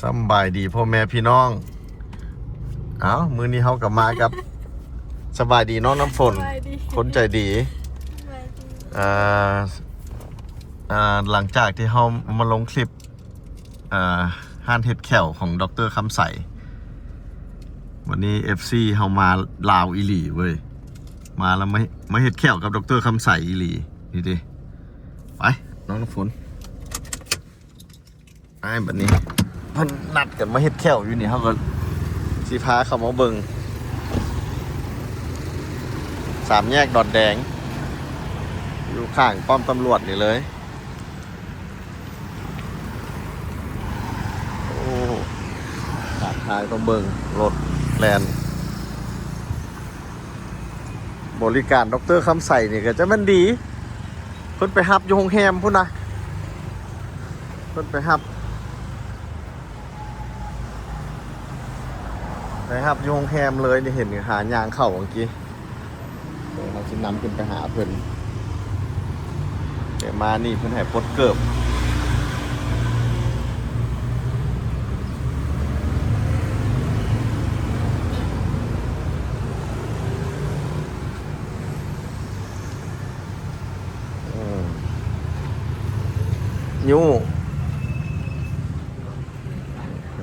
ສຳບາຍດີພໍ່ແມ່ພີ່ນ້ອງ. ເອົ້າ ມື້ນີ້ເຮົາກໍມາກັບ ສະບາຍດີນ້ອງນ້ຳຝົນ ສະບາຍດີ ຄົນໃຈດີ. ສະບາຍດີ. ເອີ ເອີ ຫຼັງຈາກທີ່ເຮົາມາລົງຄລິບ ເອີ ຮ້ານເຮັດແຂ້ວຂອງ ດຣ ຄຳໃສ, ວັນນີ້ ເອັຟຊີ ເຮົາມາລາວອີ່ຫຼີເວີຍ, ມາແລ້ວມາ ມາເຮັດແຂ້ວກັບ ດຣ ຄຳໃສອີ່ຫຼີ. ນີ້ເດ້ ໄປ ນ້ອງນ້ຳຝົນ. ອ້າຍ ບັດນີ້ເພິ່ນນັດກັນມາເຮັດແຂ້ວຢູ່ນີ້, ເຮົາກໍຊິພາເຂົ້າມາເບິ່ງ ສາມແຍກດອນແດງ ຢູ່ຂ້າງປ້ອມຕຳຫຼວດນີ້ເລີຍ. ໂອ້ ທາກທາຍກໍເບິ່ງລົດແລ່ນ. ບໍລິການ ດຣ ຄຳໃສ ນີ້ກໍຈະແມ່ນດີ, ເພິ່ນໄປຮັບຢູ່ໂຮງແຮມພຸ້ນນະ, ເພິ່ນໄປຮັບ ໄປຮັບຢູ່ໂຮງແຮມເລີຍ. ນີ້ເຫັນຫາຍ່າງເຂົ້າເມື່ອກີ້. ເອີ ເຮົາຊິນຳຂຶ້ນໄປຫາເພິ່ນ. ແຕ່ມານີ້ເພິ່ນໃຫ້ປົດເກີບ. ອືມ ຍູ້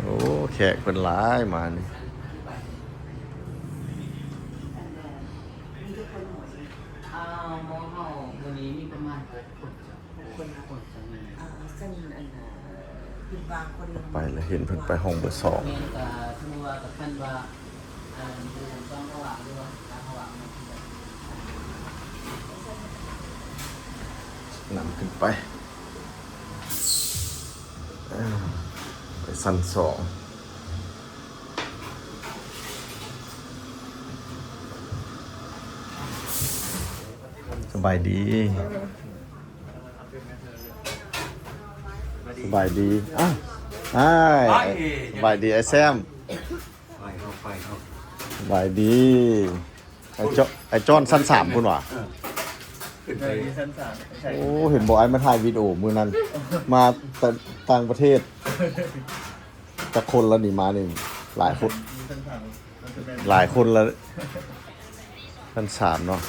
ໂອ້ ແຂກເພິ່ນຫຼາຍມານີ້. ອ່າ ໝໍເຮົາມື້ນີ້ມີປະມານຫົກຄົນ. ຫົກຄົນ ຫົກຄົນ. ອ່າ ເຊິ່ງອັນ ເອີ ຄິດວ່າຄົນ ໄປແລ້ວ ເຫັນເພິ່ນໄປຫ້ອງເບີສອງ. ແມ່ນ ກໍຖືວ່າ ກໍຄັນວ່າ ເອີ ຢູ່ສອງລະຫວ່າງ ຫຼືວ່າສາມລະຫວ່າງ ນຳຂຶ້ນໄປ ເອີ ໄປຊັ້ນສອງ. ສະບາຍດີ ສະບາຍດີ. ອ້າວ ອ້າຍ ສະບາຍດີອ້າຍແຊມ. ສະບາຍດີ ອ້າຍຈອນ ອ້າຍຈອນຊັ້ນສາມພຸ້ນຫວາ. ເອີ ຂຶ້ນໄປຊັ້ນສາມ. ໂອ້ ເຫັນບໍ່ ອ້າຍມາຖ່າຍວິດີໂອມື້ນັ້ນ ມາແຕ່ຕ່າງປະເທດ. ຈັກຄົນລະນີ້ມານີ້? ຫຼາຍຄົນ ຫຼາຍຄົນລະ. ຊັ້ນສາມເນາະ.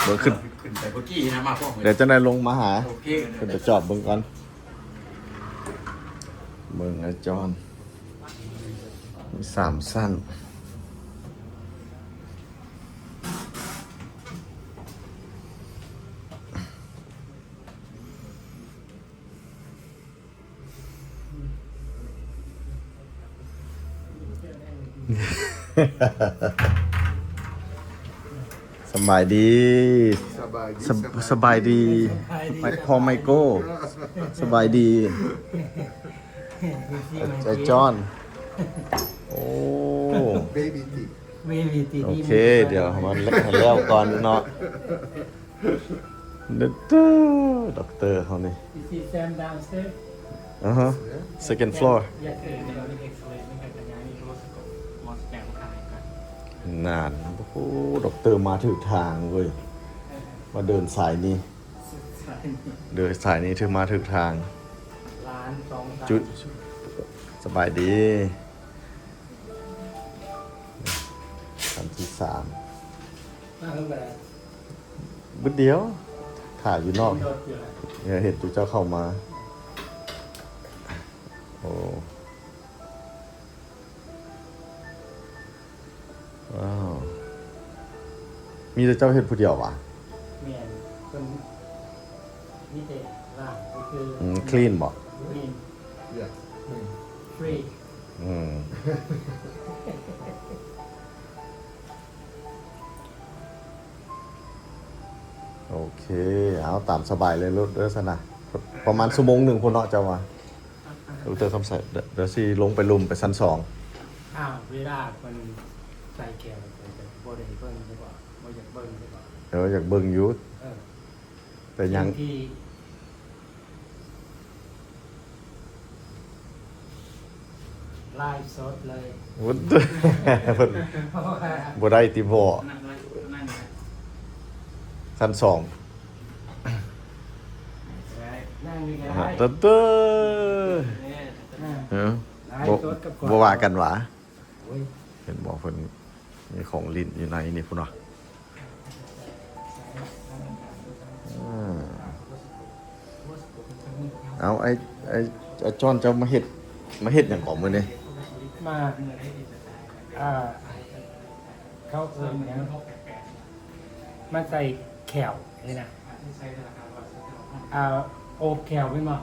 ເບິ່ງຂຶ້ນ ຂຶ້ນໄປພຸ້ນກີ້ນະ ມາພ້ອມ. ດຽວຈັ່ງໃດລົງມາຫາ. ໂອເຄ ຂຶ້ນໄປຈອດເບິ່ງກ່ອນ. ເບິ່ງອາຈອນ ມີສາມຊັ້ນ. ສະບາຍດີ ສະບາຍດີ ສະ ສະບາຍດີ ສະບາຍດີ ພໍ່ໄມໂກ້ ສະບາຍດີ ອາຈອນ. ໂອ້ ເບບີທີ ໂອເຄ ດຽວໃຫ້ແລ້ວກ່ອນເນາະ. ດັອກເຕີເຮົານີ້. You see Sam downstairs? ອ່າຮະ second floor. Yes, sir. ນັ້ນ ໂອ້ໂຫ ດັອກເຕີມາຖືກທາງເວີຍ ມາເດີນສາຍນີ້ ເດີນສາຍນີ້ຖືກມາຖືກທາງ. ຈຸດ ສະບາຍດີ. ຄັນທີສາມ ມາເພິ່ນບໍ່ໄດ້ ບຶດດຽວ ຖ້າຢູ່ນອກ ເຫັນລົດຢູ່ແລ້ວ ເຫັນຈຸເຈົ້າເຂົ້າມາ. ໂອ້ ວ້າວ ມີແຕ່ເຈົ້າເຮັດຜູ້ດຽວຫວາ? ແມ່ນ ເພິ່ນມີແຕ່ລ້າງ ກໍຄື ອືມ clean ບໍ? Clean. Yeah, clean. Free. ອືມ ໂອເຄ ເອົາຕາມສະບາຍເລີຍໂລດເດີຊັ້ນນະ. ປະມານຊົ່ວໂມງໜຶ່ງພຸ້ນເນາະ ເຈົ້າວ່າ ດຣ ຄຳໃສ. ດຽວ ດຽວຊິລົງໄປລຸ່ມ ໄປຊັ້ນສອງ. ອ້າວ ເວລາເພິ່ນໃສ່ແກ້ວ ເພິ່ນຈະບໍ່ໄດ້ເບິ່ງຫຼືບໍ່? ບໍ່ຢາກເບິ່ງຫຼືບໍ່? ເອີ ຢາກເບິ່ງຢູ່ ເອີ ແຕ່ຍັງ ສິ່ງທີ່ ໄລຟ໌ສົດເລີຍ ເພິ່ນບໍ່ໄດ້ຕິບໍ? ຊັ້ນສອງ ນັ່ງນີ້ກໍໄດ້ ເອີ ນັ່ງນີ້ກໍໄດ້ ເອີ ໄດ້ ບໍ່ ບໍ່ວ່າກັນຫວາ? ໂອ້ຍ ເຫັນບໍ່ ເພິ່ນມີຂອງຫຼິ້ນຢູ່ໃນນີ້ພຸ້ນເນາະ. ອືມ ເອົາ ໄອ້ ໄອ້ ໄອ້ຈອນ ເຈົ້າມາເຮັດ ມາເຮັດຫຍັງເກາະມື້ນີ້? ມາ ອ່າ ເຂົາເອີ້ນຫຍັງ? ມາໃສ່ແຂ້ວນີ້ນະ ອ່າ ໂອບແຂ້ວແມ່ນບໍ່?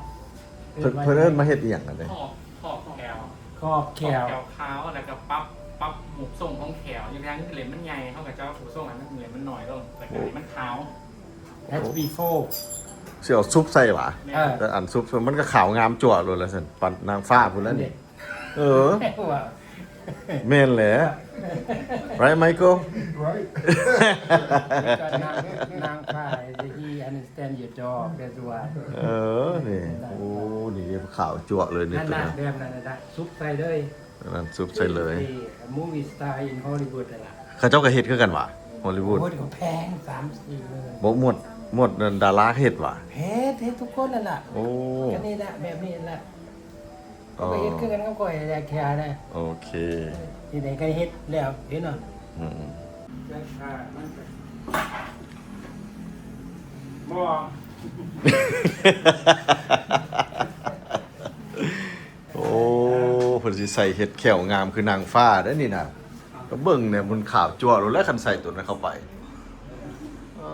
ເພິ່ນ ເພິ່ນເອີ້ນມາເຮັດອີ່ຫຍັງກັນເດ້? ຂອບ ຂອບແຂ້ວ ຂອບແຂ້ວ ຂອບແຂ້ວຂາວ ແລ້ວກໍປັບ ປັບຮູບຊົງຂອງແຂ້ວ ຢູ່ທາງນີ້ເລັມມັນໃຫຍ່ ເຮົາກໍຈະເອົາຮູບຊົງອັນນັ້ນເລັມມັນໜ້ອຍລົງ ແລ້ວກໍໃຫ້ມັນຂາວ. That's before. ຊິເອົາຊຸບໃສ່ຫວາ? ເອີ ແຕ່ອັນຊຸບມັນກໍຂາວງາມຈົວະໂລດລະຊັ້ນ ປານນາງຟ້າພຸ້ນແຫຼະນີ້. ເອີ ວ່າ ແມ່ນແຫຼະ Right, Michael? Right. ນາງ ນາງ he understand your job, that's why. ເອີ ນີ້ ໂອ້ ນີ້ຂາວຈົວະເລີຍນີ້ ນັ້ນນະ ແບບນັ້ນນະ ຊຸບໃສ່ເລີຍ ອັນນັ້ນຊຸບໃສ່ເລີຍ Movie star in Hollywood ນັ້ນລະ ເຂົາເຈົ້າກໍເຮັດຄືກັນຫວາ? Hollywood ໂອ້ຍ ກໍແພງ ສາມສີ່ໝື່ນ ບໍ່ໝົດ ໝົດນັ້ນດາລາເຮັດຫວາ? ເຮັດ ເຮັດທຸກຄົນນັ້ນລະ ໂອ້ ກໍນີ້ລະ ແບບນີ້ລະ ເອີ ກໍເຮັດຄືກັນກັບຂ້ອຍແຫຼະ ແຄ່ນັ້ນ ໂອເຄ ທີ່ໃດກໍເຮັດແລ້ວເດ້ເນາະ ອືມ ແລ້ວຖ້າມັນກໍ ບໍ່ ໂອ້ ເພິ່ນຊິໃສ່ເຮັດແຂ້ວງາມຄືນາງຟ້າເດ້ນີ້ນະ ກໍເບິ່ງແດ່ ມັນຂາວຈົວະໂລດແຫຼະ ຄັນໃສ່ໂຕນັ້ນເຂົ້າໄປ ເອີ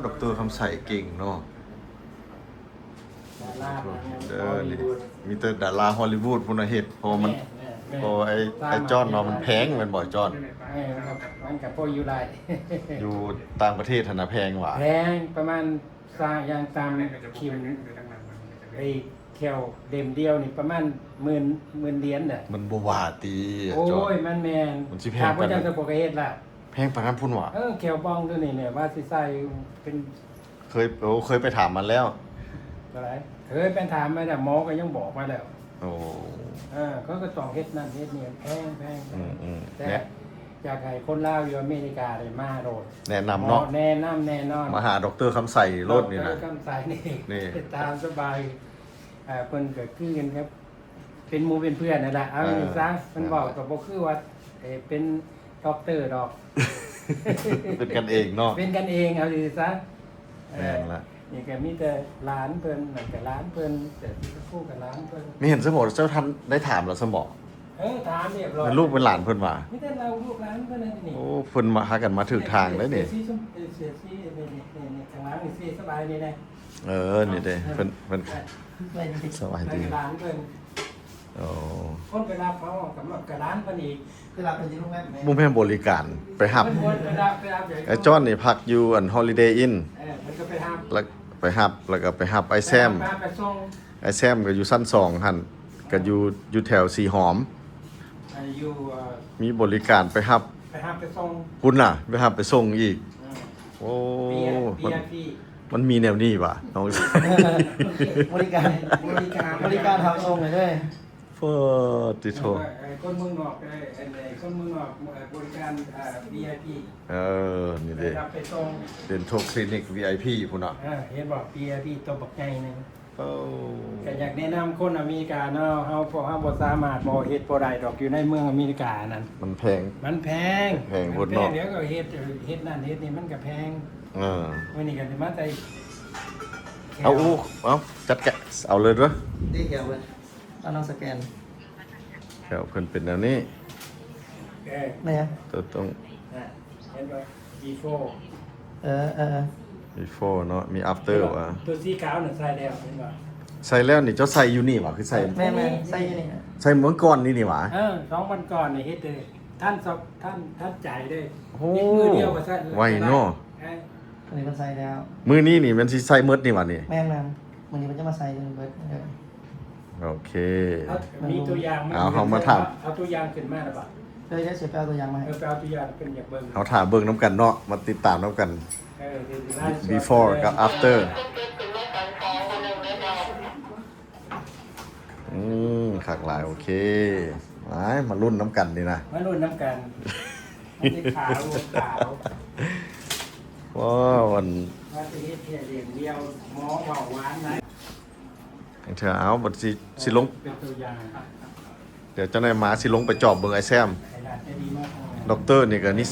ດັອກເຕີຄຳໃສເກັ່ງເນາະ ເດີນີ້ ມີແຕ່ດາລາຮອລລີວູດພຸ້ນນະເຮັດ ເພາະວ່າມັນ ແມ່ນໆໆ ເພາະວ່າໄອ້ ສາມາດ ໄອ້ຈອນເນາະ ມັນແພງແມ່ນບໍ່ ໄອ້ຈອນ? ແມ່ນ ມັນກໍ ມັນກໍພໍຢູ່ໄດ້ ຢູ່ຕ່າງປະເທດຫັ້ນນະແພງຫວາ? ແພງ ປະມານ ສາ ຢ່າງຕ່ຳຄິມ ໄອ້ແຂ້ວເຫຼັ້ມດຽວນີ້ປະມານໝື່ນ ໝື່ນຫຼຽນນະ ມັນບໍ່ຫວາຕິ ໂອ້ຍ ອາຈອນ ມັນແມ່ນ ມັນຊິແພງປານນັ້ນ ຖ້າບໍ່ຈັ່ງຊັ້ນ ພວກກໍເຮັດລະ ແພງປານນັ້ນພຸ້ນຫວາ? ເອີ ແຂ້ວປ່ອງຕົວນີ້ແຫຼະ ວ່າຊິໃສ່ເປັນ ເຄີຍ ໂອ້ ເຄີຍໄປຖາມມັນແລ້ວ ເທົ່າໃດ? ເຄີຍໄປຖາມມາແລ້ວ ໝໍກໍຍັງບອກມາແລ້ວ ໂອ້ ເອີ ເຂົາກໍຕ້ອງເຮັດນັ້ນເຮັດນີ້ ແພງ ແພງ ອືມໆ ແຕ່ ແນະ ຢາກໃຫ້ຄົນລາວຢູ່ອາເມລິກາໄດ້ມາໂລດ ແນະນຳເນາະ ແນະນຳແນ່ນອນ ມາຫາດັອກເຕີຄຳໃສໂລດນີ້ນະ ດັອກເຕີຄຳໃສນີ້ ນີ້ ຕາມສະບາຍ ເອີ ເພິ່ນກໍຄືກັນກັບ ເປັນໝູ່ເປັນເພື່ອນນັ້ນລະ ເອົາ ເອີ ຈັ່ງຊີ້ຊະ ເພິ່ນເວົ້າກໍບໍ່ຄືວ່າ ເອີ ເປັນດັອກເຕີດອກ ເປັນກັນເອງເນາະ ເປັນກັນເອງ ເອົາຈັ່ງຊີ້ຊະ ເອີ ແມ່ນລະ ນີ້ກໍມີແຕ່ຫຼານເພິ່ນ ນັ້ນກໍຫຼານເພິ່ນ ແຕ່ທີ່ຄູກໍຫຼານເພິ່ນ ແມ່ນຊັ້ນບໍ່? ເຈົ້າທ່ານໄດ້ຖາມແລ້ວຊັ້ນບໍ່? ເອີ ຖາມຮຽບຮ້ອຍ ເປັນລູກເປັນຫຼານເພິ່ນຫວາ? ມີແຕ່ເຮົາລູກຫຼານເພິ່ນນັ້ນນີ້ ໂອ້ ເພິ່ນມາຫາກັນມາຖືກທາງເດ້ນີ້ ເສື້ອສີຊົມ ເອີ ເສື້ອສີ ນີ້ ນີ້ ນີ້ ຂ້າງຫຼັງນີ້ ເສື້ອສະບາຍນີ້ແຫຼະ ເອີ ນີ້ເດ້ ເອີ ເພິ່ນ ເພິ່ນ ສະບາຍດີ ຫຼານເພິ່ນ ໂອ້ ຄົນໄປຮັບເຂົາກໍມາ ກໍຫຼານເພິ່ນອີກ ໄປຮັບເພິ່ນຢູ່ໂຮງແຮມ ບໍ່ແມ່ນບໍລິການ ໄປຮັບ ເພິ່ນ ເພິ່ນໄປຮັບ ໄປຮັບ ໄອ້ຈອນນີ້ພັກຢູ່ອັນ Holiday Inn ເອີ ເພິ່ນກໍໄປຮັບ ແລ້ວໄປຮັບ ແລ້ວກໍໄປຮັບອ້າຍແຊມ ໄປຮັບ ໄປສົ່ງ ອ້າຍແຊມກໍຢູ່ຊັ້ນສອງຫັ້ນ ກໍຢູ່ ຢູ່ແຖວສີຫອມ ເອີ ຢູ່ ເອີ ມີບໍລິການໄປຮັບ ໄປຮັບໄປສົ່ງ ພຸ້ນນະ ໄປຮັບໄປສົ່ງອີກ ເອີ ໂອ້ ມັນ ມັນມີແນວນີ້ຫວາ ນ້ອງ? ບໍລິການ ບໍລິການ ບໍລິການຮັບສົ່ງເລີຍເດີ ໂອ້ ຕິໂທ ເອີ ຄົນເມືອງນອກເດີ ເອີ ຄົນເມືອງນອກ ເອີ ບໍລິການ ເອີ ວີໄອພີ ເອີ ນີ້ເດ້ ໄປຮັບໄປສົ່ງ ເປັນໂທຄລີນິກ ວີໄອພີ ພຸ້ນເນາະ ເອີ ເຫັນບໍ່ ວີໄອພີ ໂຕບັກໃຫຍ່ໜຶ່ງ ໂອ້ ກໍຢາກແນະນຳຄົນອາເມລິກາເນາະ ເຮົາ ພວກເຮົາບໍ່ສາມາດບໍ່ເຮັດບໍ່ໄດ້ດອກ ຢູ່ໃນເມືອງອາເມລິການັ້ນ ມັນແພງ ມັນແພງ ແພງໂພດເນາະ ແພງ ດຽວກໍເຮັດ ເຮັດນັ້ນເຮັດນີ້ມັນກໍແພງ ເອີ ມື້ນີ້ກໍຊິມາໃສ່ ເອົາ ເອົາ ຈັດກະ ເອົາເລີຍເດີ ເດ ເອົາເລີຍ ເອົານ້ອງສະແກນ ແລ້ວເພິ່ນເປັນແນວນີ້ ເອີ ແມ່ນຫຍັງ? ຕົວຕົງ ອ່າ ເຫັນບໍ່? ບີຟໍ ເອີ ເອີ ບີຟໍເນາະ ມີອາຟເຕີຫວາ? ຕົວສີຂາວນັ້ນໃສ່ແລ້ວ ເຫັນບໍ່? ໃສ່ແລ້ວນີ້ ເຈົ້າໃສ່ຢູ່ນີ້ຫວາ? ຄືໃສ່ ແມ່ນໆ ໃສ່ຢູ່ນີ້ ໃສ່ມື້ກ່ອນນີ້ນີ້ຫວາ? ເອີ ສອງວັນກ່ອນນີ້ເຮັດເລີຍ ທັນ ທັນ ທັນໃຈເລີຍ ໂອ້ ມື້ດຽວກໍໃສ່ ໄວເນາະ ເອີ ອັນນີ້ເພິ່ນໃສ່ແລ້ວ ມື້ນີ້ນີ້ແມ່ນຊິໃສ່ໝົດນີ້ຫວານີ້? ແມ່ນໆ ມື້ນີ້ເພິ່ນຈະມາໃສ່ເບິດເດີ ໂອເຄ ເອົາ ມີຕົວຢ່າງ ເອົາ ເຮົາມາຖາມ ເອົາຕົວຢ່າງຂຶ້ນມາແລ້ວບໍ່? ເອີ ດຽວຊິໄປເອົາຕົວຢ່າງມາໃຫ້ ເອີ ໄປເອົາຕົວຢ່າງເພິ່ນຢາກເບິ່ງ ເຮົາຖ້າເບິ່ງນຳກັນເນາະ ມາຕິດຕາມນຳກັນ ເອີ ໄລຟ໌ສົດ ບີຟໍ ເລີຍ ກັບ ອາຟເຕີ ອືມ ຄັກຫຼາຍ ໂອເຄ ມາ ມາລຸ້ນນຳກັນນີ້ນະ ມາລຸ້ນນຳກັນ ອັນນີ້ຂາວ ຂາວ ວ້າວ ອັນ ວ່າຈະເຮັດແຄ່ເຫຼັ້ມດຽວ ໝໍເວົ້າຫວານນະ ເທື່ອ ເອົາ ບັດຊິ ຊິລົງ ເປັນຕົວຢ່າງ ດຽວຈັກໜ່ອຍມາຊິລົງໄປຈອບເບິ່ງອ້າຍແຊມ. ດັອກເຕີນີ້ກໍນິ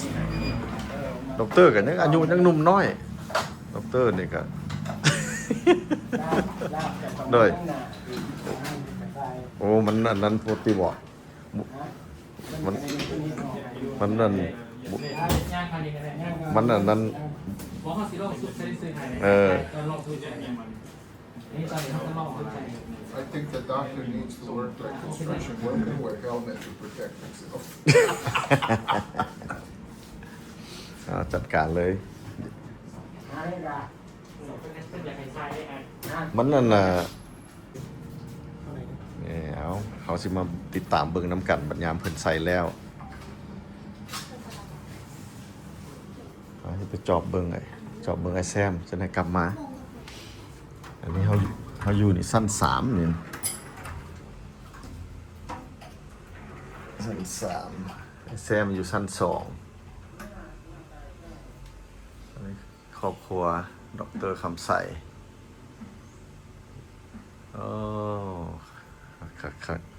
ດັອກເຕີກໍຍັງອາຍຸຍັງໜຸ່ມນ້ອຍ. ດັອກເຕີນີ້ກໍ ໂດຍ ໂອ້ ມັນອັນນັ້ນໂພດຕິບໍ? ມັນ ມັນນັ້ນ ມັນອັນນັ້ນ ເອີ I think the doctor needs to work like construction worker with helmet to protect himself. ເອົາ ຈັດການເລີຍ. ມັນນັ້ນນະ ເອີ ເອົາ ເຮົາຊິມາຕິດຕາມເບິ່ງນຳກັນ ບັດຍາມເພິ່ນໃສ່ແລ້ວ. ເຮົາຊິໄປຈອບເບິ່ງ ໄອ້ ຈອບເບິ່ງອ້າຍແຊມ ຈັ່ງໃດກັບມາ. ອັນນີ້ເຮົາ ເຮົາຢູ່ນີ້ຊັ້ນສາມນີ້ ຊັ້ນສາມ ອ້າຍແຊມຢູ່ຊັ້ນສອງ. ອັນນີ້ຄອບຄົວ ດອກເຕີ ຄຳໃສ. ໂອ້ ຄັກໆໆ.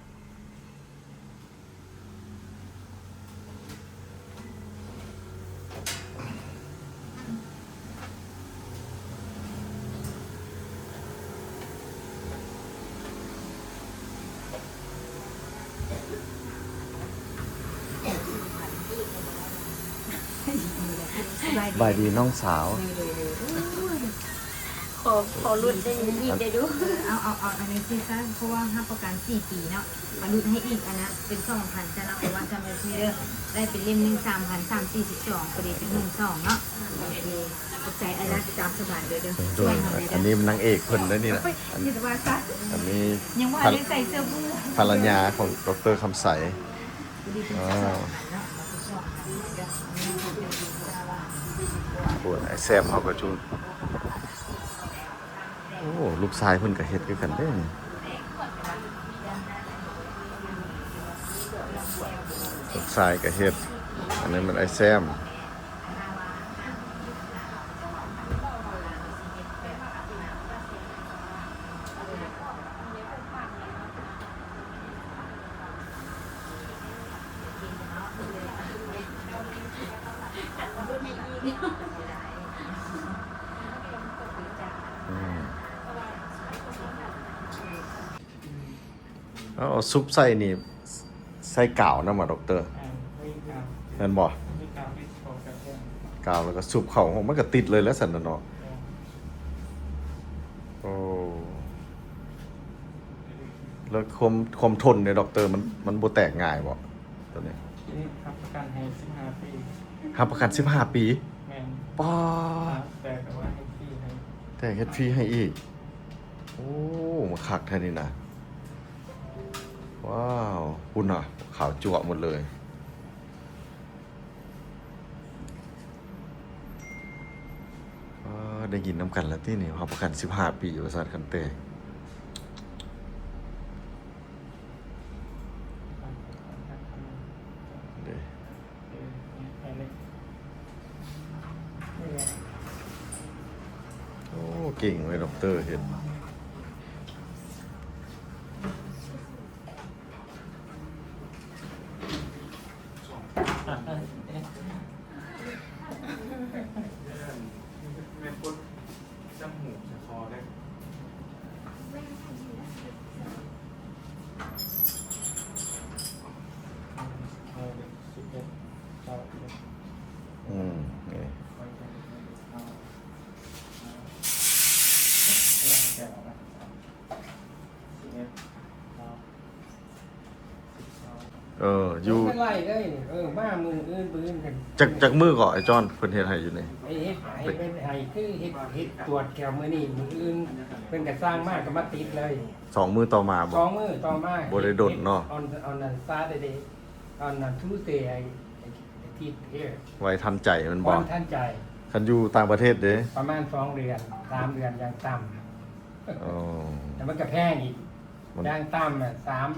ສະບາຍດີນ້ອງສາວ. ໂດຍໆໆ ໂອ້ຍ ຂໍ ຂໍຫຼຸດໄດ້ອີກໄດ້ດູ. ເອົາ ເອົາ ເອົາອັນນີ້ຊິຊະ ເພາະວ່າຮັບປະກັນສີ່ປີເນາະ ມາຫຼຸດໃຫ້ອີກອັນນະ ເປັນສອງພັນຊະເນາະ ເພາະວ່າຈຳໄດ້ເດີ ໄດ້ເປັນເຫຼັ້ມໜຶ່ງສາມພັນ ສາມສີ່ສິບສອງ ພໍດີເປັນໝື່ນສອງເນາະ. ໂອເຄ ຂອບໃຈອ້າຍນະ ຕາມສະບາຍເດີ ເດີ ໂດຍ ຊ່ວຍເຮົາແດ່ເດີ. ອັນນີ້ນາງເອກເພິ່ນເດ້ນີ້ນະ ອັນ ຍັງບໍ່ທັນໄດ້ໃສ່ເສື້ອບູ ພັນລະຍາຂອງດອກເຕີ ຄຳໃສ. ອ້າວ ໂອ້ຍ ອ້າຍແຊມເຮົາກໍຈຸ ໂອ້ ລູກຊາຍເພິ່ນກໍເຮັດຄືກັນເດ້ນີ້ ລູກຊາຍກໍເຮັດ. ອັນນີ້ມັນອ້າຍແຊມ. ອືມ ເອົາ ເອົາຊຸບໃສ່ນີ້ ໃສ່ກາວນຳບໍ່ ດອກເຕີ? ແມ່ນ ມີກາວ ແມ່ນບໍ່? ມີກາວ ມີກາວ ກາວແລ້ວກໍຊຸບເຂົ້າ ມັນກໍຕິດເລີຍແຫຼະຊັ້ນນະເນາະ. ແມ່ນ ໂອ້ ແລ້ວຄວາມ ຄວາມທົນເດ ດອກເຕີ ມັນ ມັນບໍ່ແຕກງ່າຍບໍ່ໂຕນີ້? ນີ້ຮັບປະກັນໃຫ້ສິບຫ້າປີ. ຮັບປະກັນສິບຫ້າປີ? ແມ່ນ. ປາດ ແຕກກໍວ່າເຮັດຟຣີໃຫ້ ແຕກເຮັດຟຣີໃຫ້ອີກ. ໂອ້ ມາຄັກແທ້ນີ້ນະ. ວ້າວ ພຸ້ນນະ ຂາວຈັ້ວໝົດເລີຍ. ເອີ ໄດ້ຍິນນຳກັນແລ້ວຕິນີ້ ຮັບປະກັນສິບຫ້າປີວ່າຊັ້ນ ຄັນແຕກເດ້. ໂອ້ ເກັ່ງເວີຍ ດອກເຕີເຮັດ. ແມ່ນກົດ ອືມ ນີ້ ເອີ ຢູ່ ມັນເປັນໄລ່ເລີຍນີ້. ເອີ ມາມື້ອື່ນ ມື້ອື່ນກັນ. ຈັກ ຈັກມື້ກໍໄອ້ຈອນ ເພິ່ນເຮັດໃຫ້ຢູ່ນີ້? ໄອ້ເຮັດ ເຮັດ ເຮັດໃຫ້ ຄືເຮັດ ເຮັດກວດແຖວມື້ນີ້ ມື້ອື່ນເພິ່ນກໍສ້າງມາ ກໍມາຕິດເລີຍ. ສອງມື້ຕໍ່ມາບໍ່? ສອງມື້ຕໍ່ມາ ບໍ່ໄດ້ດົນເນາະ. ເຮັດ ເຮັດ ເຮັດ ເອົາ ເອົານັ້ນຊາເດ ເອົານັ້ນທູເຕ ໄອ້ ໄອ້ ໄອ້ທິດເຮັດ ໄວ້ທັນໃຈແມ່ນບໍ່? ໄວ້ທັນໃຈ. ຄັນຢູ່ຕ່າງປະເທດເດ? ປະມານສອງເດືອນ ສາມເດືອນຢ່າງຕ່ຳ. ໂອ້ ແຕ່ມັນກໍແພງອີກ. ມັນ ຢ່າງຕ່ຳນະ ສາມ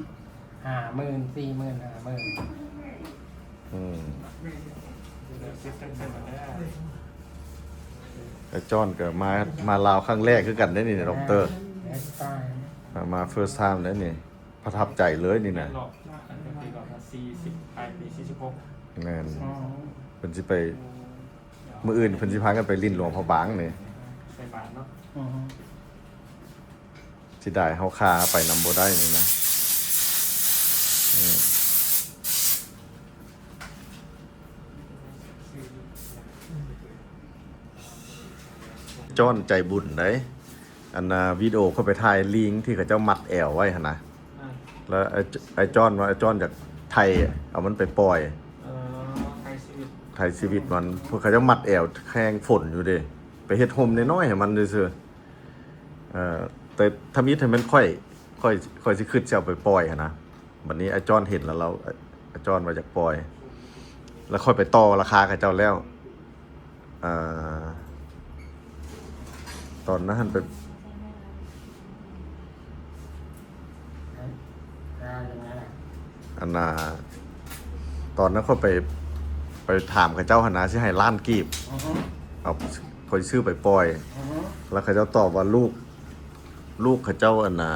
ຫ້າໝື່ນ ສີ່ໝື່ນ ຫ້າໝື່ນ. ອືມ ໄອ້ຈອນກໍມາ ມາລາວຄັ້ງແລກຄືກັນເດ້ນີ້ ດອກເຕີ. ມາ ມາເຟີສທາມເດ້ນີ້. ປະທັບໃຈເລີຍນີ້ນະ. ແມ່ນ ລອບນະ ອັນນີ້ລອບນະ ສີ່ສິບ ປາຍປີ ສີ່ສິບຫົກ. ແມ່ນ ອໍ ເພິ່ນຊິໄປ ມື້ອື່ນເພິ່ນຊິພາກັນໄປຫຼິ້ນຫຼວງພະບາງນີ້ ໃສ່ບາດເນາະ. ອໍ ເສຍດາຍເຮົາຄາໄປນຳບໍ່ໄດ້ນີ້ນະ. ອືມ ຈ້ອນໃຈບຸນໃດ໋. ອັນນ່າ ວິດີໂອຂ້ອຍໄປຖ່າຍລີງທີ່ເຂົາເຈົ້າມັດແອວໄວ້ຫັ້ນນະ ອາ ແລ້ວໄອ້ ໄອ້ຈ້ອນວ່າ ໄອ້ຈ້ອນຢາກໄຖ່ເອົາມັນໄປປ່ອຍ ເອີ ໄຖ່ຊີວິດ ໄຖ່ຊີວິດມັນ. ພວກເຂົາເຈົ້າມັດແອວແຂ່ງຝົນຢູ່ເດ້ ໄປເຮັດຮົ່ມນ້ອຍໆໃຫ້ມັນຊື່ໆ. ເອີ ແຕ່ທຳອິດຫັ້ນແມ່ນຂ້ອຍ ຂ້ອຍ ຂ້ອຍຊິຄິດຊິເອົາໄປປ່ອຍຫັ້ນນະ. ບັດນີ້ອ້າຍຈ້ອນເຫັນແລ້ວ ລາວ ອ້າຍຈ້ອນວ່າຢາກປ່ອຍ ແລ້ວຂ້ອຍໄປຕໍ່ລາຄາເຂົາເຈົ້າແລ້ວ. ເອີ ຕອນນັ້ນຫັ້ນໄປ ອັນນ່າ ຕອນນັ້ນຂ້ອຍໄປ ໄປຖາມເຂົາເຈົ້າຫັ້ນນະ ຊິໃຫ້ລ້ານກີບ ອືຮຶ ເອົາ ຂ້ອຍຊື້ໄປປ່ອຍ ອືຮຶ ແລ້ວເຂົາເຈົ້າຕອບວ່າ ລູກ ລູກເຂົາເຈົ້າ ອັນນ່າ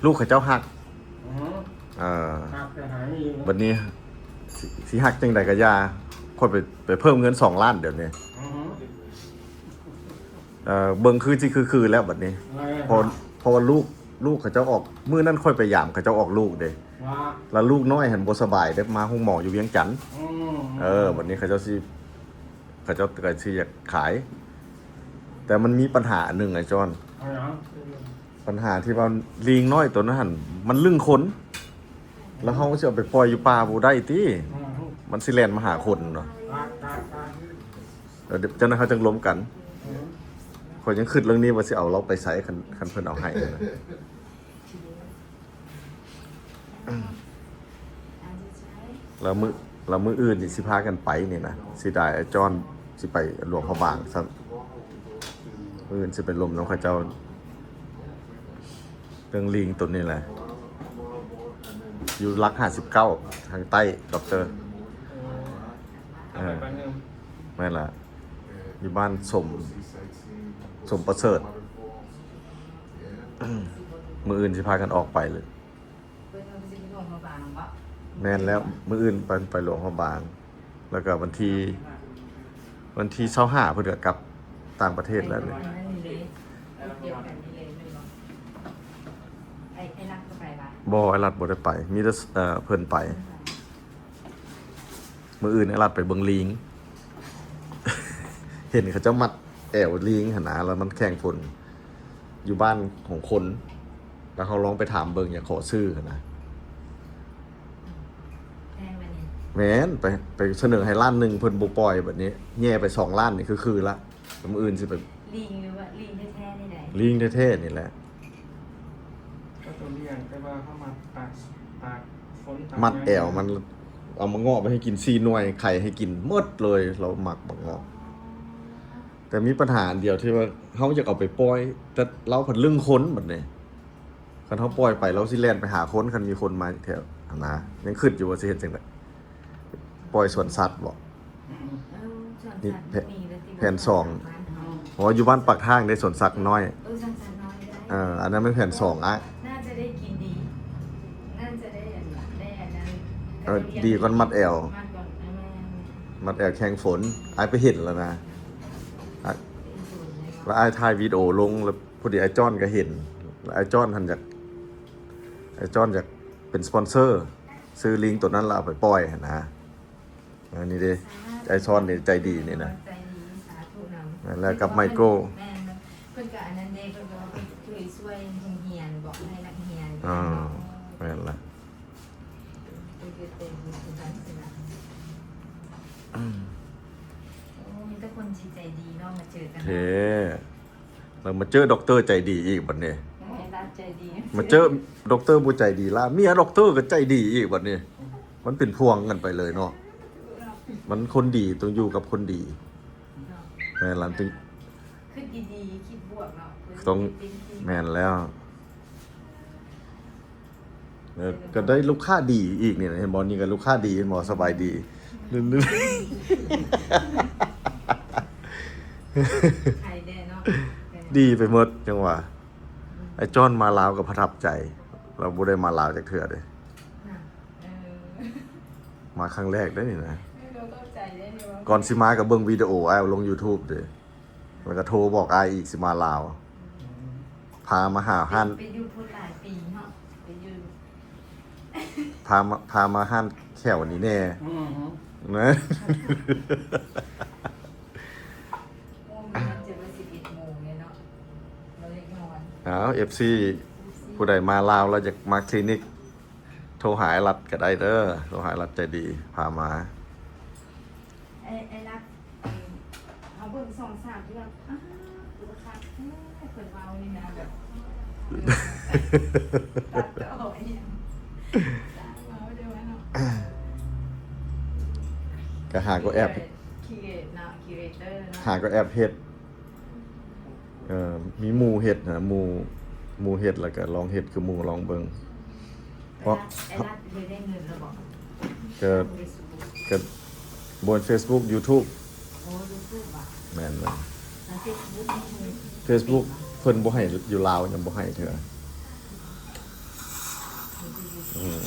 ລູກເຂົາເຈົ້າຮັກ ອືຮຶ ເອີ ຮັກແຕ່ຫາອີກ ບັດນີ້ຊິ ຊິຮັກຈັ່ງໃດກໍຢ່າ ຂ້ອຍໄປ ໄປເພີ່ມເງິນສອງລ້ານດຽວນີ້ ອືຮຶ ເອີ ເບິ່ງຄືຊິຄືໆແລ້ວບັດນີ້ ເອີ ເພາະ ເພາະວ່າລູກ ລູກເຂົາເຈົ້າອອກ ມື້ນັ້ນຂ້ອຍໄປຢາມເຂົາເຈົ້າອອກລູກເດ້ ວ່າ ແລ້ວລູກນ້ອຍຫັ້ນບໍ່ສະບາຍເດ້ ມາໂຮງໝໍຢູ່ວຽງຈັນ ອືມ ເອີ ບັດນີ້ເຂົາເຈົ້າຊິ ເຂົາເຈົ້າກໍຊິຢາກຂາຍ ແຕ່ມັນມີບັນຫາອັນໜຶ່ງ ອ້າຍຈອນ ບັນຫາທີ່ວ່າລີງນ້ອຍໂຕນັ້ນຫັ້ນ ມັນລຶ້ງຄົນ ແລ້ວເຮົາຊິເອົາໄປປ່ອຍຢູ່ປ່າບໍ່ໄດ້ຕິ ອືມ ມັນຊິແລ່ນມາຫາຄົນເນາະ ແລ້ວຈັ່ງນັ້ນເຮົາຈັ່ງລົມກັນ ອືມ ຂ້ອຍຍັງຄິດເລື່ອງນີ້ວ່າຊິເອົາລາວໄປໃສ ຄັນ ຄັນເພິ່ນເອົາໃຫ້ນະ. ແລ້ວມື້ ແລ້ວມື້ອື່ນນີ້ຊິພາກັນໄປນີ້ນະ ເສຍດາຍອ້າຍຈ້ອນຊິໄປຫຼວງພະບາງຊ້ຳ ມື້ອື່ນຊິໄປລົມນຳເຂົາເຈົ້າ ເລື່ອງລີງໂຕນີ້ແຫຼະ ຢູ່ຫຼັກຫ້າສິບເກົ້າ ທາງໃຕ້ ດັອກເຕີ ເອີ ແມ່ນລະ ຢູ່ບ້ານສົມ ສົມປະເສີດ ມື້ອື່ນຊິພາກັນອອກໄປເລີຍ ເພິ່ນວ່າເພິ່ນຊິໄປຫຼວງພະບາງບໍ? ແມ່ນແລ້ວ ມື້ອື່ນໄປ ໄປຫຼວງພະບາງ ແລ້ວກໍວັນທີ ວັນທີຊາວຫ້າເພິ່ນກໍກັບຕ່າງປະເທດແລ້ວນີ້ ແມ່ນນີ້ເດ້ ດຽວກັນນີ້ເລີຍແມ່ນບໍ່? ໄອ້ ໄອ້ລັດກໍໄປປະ? ບໍ່ ໄອ້ລັດບໍ່ໄດ້ໄປ ມີແຕ່ ເອີ ເພິ່ນໄປ. ມື້ອື່ນໄອ້ລັດໄປເບິ່ງລີງ ເຫັນເຂົາເຈົ້າມັດແອວລີງຫັ້ນນະ ແລ້ວມັນແຂ່ງຝົນ ຢູ່ບ້ານຂອງຄົນ ແລ້ວເຮົາລອງໄປຖາມເບິ່ງ ຢາກຂໍຊື້ຫັ້ນນະ ແພງແມ່ນນີ້ ແມ່ນ ໄປ ໄປສະເໜີໃຫ້ລ້ານໜຶ່ງ ເພິ່ນບໍ່ປ່ອຍ ບັດນີ້ແຍ່ໄປສອງລ້ານນີ້ຄືໆລະ ມື້ອື່ນຊິໄປ ລີງ ຫຼືວ່າລີງແທ້ໆນີ້ໃດ? ລີງແທ້ໆນີ້ແຫຼະ ກໍຕົວລ້ຽງ ແຕ່ວ່າເຮົາມາຕາກ ຕາກຝົນຕາກ ມັດແອວມັນ ເອົາມາເງາະໄປໃຫ້ກິນສີ່ໜ່ວຍ ໄຂ່ໃຫ້ກິນໝົດເລີຍ ລາວມັກບັກເງາະ ແຕ່ມີບັນຫາອັນດຽວທີ່ວ່າເຮົາຢາກເອົາໄປປ່ອຍ ແຕ່ລາວພັດລຶ້ງຄົນບັດນີ້ ຄັນເຮົາປ່ອຍໄປ ລາວຊິແລ່ນໄປຫາຄົນ ຄັນມີຄົນມາແຖວຫັ້ນນະ ຍັງຄິດຢູ່ວ່າຊິເຮັດຈັ່ງໃດ ປ່ອຍສວນສັດບໍ? ອືມ ເອີ ສວນສັດ ນີ້ແຜນ ມີແລ້ວຕິ ແຜນສອງ ບ້ານເຮົາ ເພາະວ່າຢູ່ບ້ານປາກທາງເດ້ ສວນສັດນ້ອຍ ເອີ ສວນສັດນ້ອຍກໍໄດ້ ເອີ ອັນນັ້ນແມ່ນແຜນສອງອ້າຍ ໜ້າຈະໄດ້ກິນດີ ໜ້າຈະໄດ້ອັນ ໄດ້ອັນນັ້ນ ເອີ ດີກ່ອນມັດແອວ ມັດກ່ອນ ເອີ ແມ່ນໆ ມັດແອວແຂ່ງຝົນ ອ້າຍໄປເຫັນແລ້ວນະ ອ້າຍ ເປັນສູນເລີຍ ແລ້ວອ້າຍຖ່າຍວິດີໂອລົງ ແລ້ວພໍດີອ້າຍຈ້ອນກໍເຫັນ ແລ້ວອ້າຍຈ້ອນຫັ້ນຢາກ ອ້າຍຈ້ອນຢາກເປັນສະປອນເຊີ ຊື້ລີງໂຕນັ້ນແລ້ວເອົາໄປປ່ອຍຫັ້ນນະ. ອັນນີ້ເດ້ ສາທຸ ອ້າຍຊອນນີ້ໃຈດີນີ້ນະ ໃຈດີ ສາທຸນຳ ແລ້ວກັບໄມໂກ້ ແມ່ນ ເພິ່ນກໍອັນນັ້ນເດ້ ເພິ່ນກໍວ່າເພິ່ນເຄີຍຊ່ວຍໂຮງຮຽນ ບອກໃຫ້ນັກຮຽນ ອໍ ແມ່ນລະ ເພິ່ນກໍເປັນບຸນຄືກັນຊີ້ນະ ອືມ ໂອ້ ມີແຕ່ຄົນທີ່ໃຈດີເນາະ ມາເຈີກັນເນາະ ແທ້. ແລ້ວມາເຈີດັອກເຕີໃຈດີອີກບັດນີ້ ເອີ ລັດໃຈດີ ມາເຈີດັອກເຕີບໍ່ໃຈດີລະ ເມຍດັອກເຕີກໍໃຈດີອີກບັດນີ້ ມັນເປັນພວງກັນໄປເລີຍເນາະ ມັນຄົນດີຕ້ອງຢູ່ກັບຄົນດີ ເນາະ ແມ່ນລະ ຕ້ອງ ຄິດດີໆ ຄິດບວກເນາະ ຕ້ອງ ແມ່ນແລ້ວ. ເອີ ກໍໄດ້ລູກຄ້າດີອີກນີ້ນະ ເຫັນບໍ່? ນີ້ກໍລູກຄ້າດີ ເຫັນບໍ່? ສະບາຍດີ ຂາຍແດ່ເນາະ ດີໄປໝົດ ຈັ່ງວ່າ ອືມ ໄອ້ຈອນມາລາວກໍປະທັບໃຈ ປ ລາວບໍ່ໄດ້ມາລາວຈັກເທື່ອເດ້. ນະ ເອີ ມາຄັ້ງແລກເດ້ນີ້ນະ. ເອີ ເຮົາເຂົ້າໃຈເດ້ນີ້ວ່າ ກ່ອນຊິມາກໍເບິ່ງວິດີໂອອ້າຍລົງ YouTube ເດ້ ແລ້ວກໍໂທບອກອ້າຍອີກ ຊິມາລາວ. ອືມ ພາມາຫາຮ້ານ ໄປ ໄປຢູ່ພຸ້ນຫຼາຍປີເນາະ ໄປຢູ່ ພາມາ ພາມາຮ້ານແຂ້ວນີ້ແດ່. ອືມ ນະ ໂອ້ ມັນຈະວ່າສິບເອັດໂມງແລ້ວເນາະ ບໍ່ໄດ້ນອນ. ອ້າວ ເອັຟຊີ ເອັຟຊີ ຜູ້ໃດມາລາວແລ້ວຢາກມາຄລີນິກ ໂທຫາອ້າຍລັດກໍໄດ້ເດີ ໂທຫາອ້າຍລັດໃຈດີພາມາ. ໄອ້ ໄອ້ລັດ ເຮົາເບິ່ງສອງສາມເທື່ອ ອ້າ ຄືວ່າຄັກແທ້ ເພິ່ນເວົ້ານີ້ນະ ແບບ ຕັດຕໍ່ອີ່ຫຍັງ ສ້າງເວົ້າເດີວ່າເນາະ ກໍຫາກໍແອບ ຄຣີເອດເນາະ ຄຣີເອເຕີເນາະ ຫາກໍແອບເຮັດ. ເອີ ມີໝູ່ເຮັດນະ ໝູ່ ໝູ່ເຮັດ ແລ້ວກໍລອງເຮັດຄືໝູ່ ລອງເບິ່ງ. ເພາະ ໄອ້ລັດ ໄອ້ລັດເຮັດໄດ້ເງິນແລ້ວບໍ່? ກໍ ເຟສບຸກ ກໍບໍ່ແມ່ນເຟສບຸກ ຢູທູບ. ໂອ້ ຢູທູບຫວາ? ແມ່ນໆ ແລ້ວເຟສບຸກນີ້ ເຟສບຸກເພິ່ນບໍ່ໃຫ້ ຢູ່ລາວຍັງບໍ່ໃຫ້ເທື່ອ. ອືມ